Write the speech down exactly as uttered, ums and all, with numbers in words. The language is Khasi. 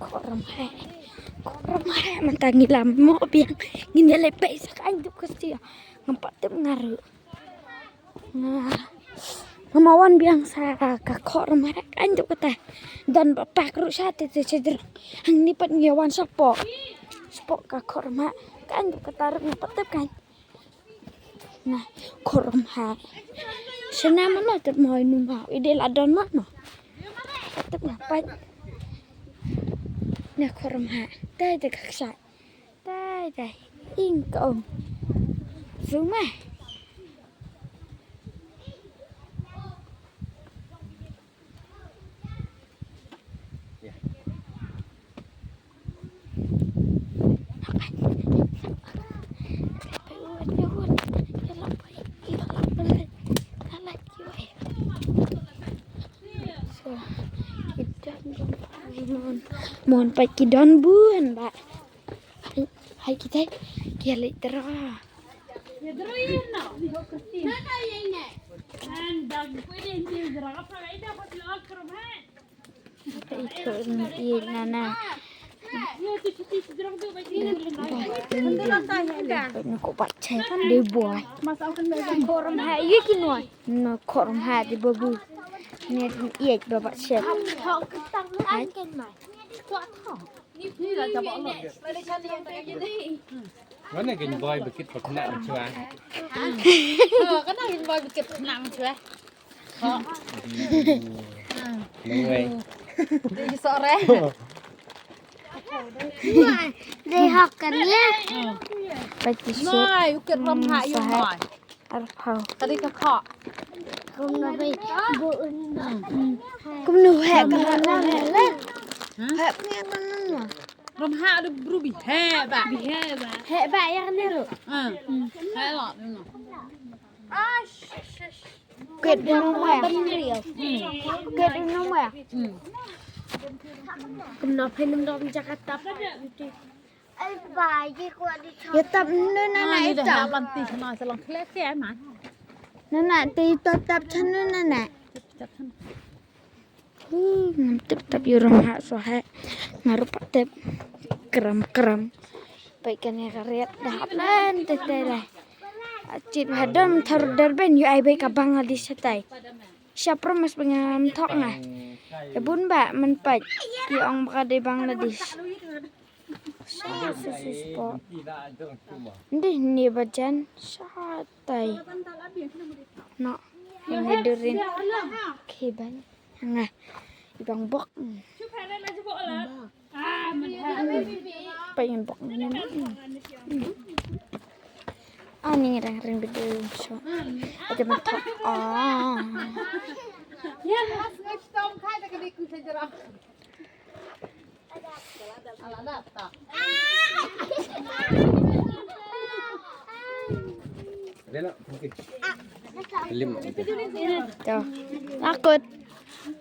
Khorumhah. Khorumhah mynta ngi la mo biang. Ngin ïa leit peit sa ka aiñ dup ka stia. Ngam pat tip nga ruh. Nga, nga ma wan biang sa ka Khorumhah ka aiñ dup kata. Don ba pak ruh sha te te sha jrong. Hangne pat ngi wan shapoh. Shapoh ka Khorumhah ka aiñ dup kata ruh ngam pat tip ka aiñ. Na, Khorumhah. Shana mano tep mo inu mo. Ide la don mano. Tep nga pat. Na Khorumhah. Dai dai ka ksai. Dai dai. Ing ka ong. Zuma. Mon pa ki don bun ba. Hai, hai kita ki lek tera. Ito ni i nana. Nako pat che de boy. Khorumhah ye ki noi. No Khorumhah de babu. Ne i ba pat che. Hai. Mana kin boy bikit pakna mchua. Kana kin boy bikit pakna mchua. Nang wei. Dei sore. Dei hok kan ya. Pati sore. Mai ukir ram ha yung mai. Arphaw. Tadi ka kha. Kumno bai bu. Kumno he ka na le. He ni ka na. Ram ha de bru bi he ba. Bi he ba. He ba ya ne ru. Ah. He lo no. Ket de no ma. Ket de no ma. Kumno phe num dom Jakarta. Ai ba ye ko di. Ya tap no na na ita. Ban ti sama salong khle ke ma. Na na ti tap tap chan no na na. Tap chan. Hu, ngam tip tap yu ram ha so ha. Nga ruh pat tip. Kram kram. Pai kane ka riat da hap lan te te le. Chit hadam thar darben yu ai bai ka Bangladesh tai. Sha promise ba ngam thok nga. Ya bun ba man pai. Yu ong ba ka dei Bangladesh. Sa su su spot. Ndih ni bajan sa tai. No. Ni durin. Kiban. Nga. Ibang bok. Pa ibang bok. Ani rang rang bedu so. Ada mentok. Ah. Ya, mas ngai tom khai tak ada ku sejarah. Lim. Tuh. Takut.